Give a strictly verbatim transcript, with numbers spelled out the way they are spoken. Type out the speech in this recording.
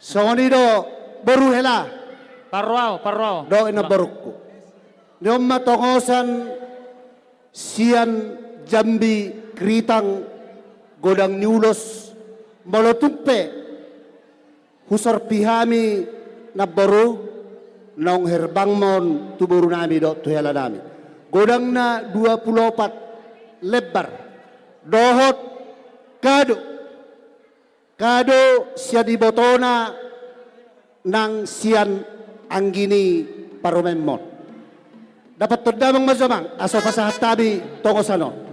Songon i do boru hela. Parro au, parro au. Dohot inang borungku. Ni on ma tongosan sian Jambi Kritang, godang ni ulos, molo tung pe husorpi hami namboru, naung herbang ma on tu boru nami dohot tu hela nami. Godangna dua pulu opat lembar. Dohot kado. Kado sian ibotona nang sian anggi ni parumaenmon. Dapothon damang ma jo amang, asa pasahat hami tongosan on.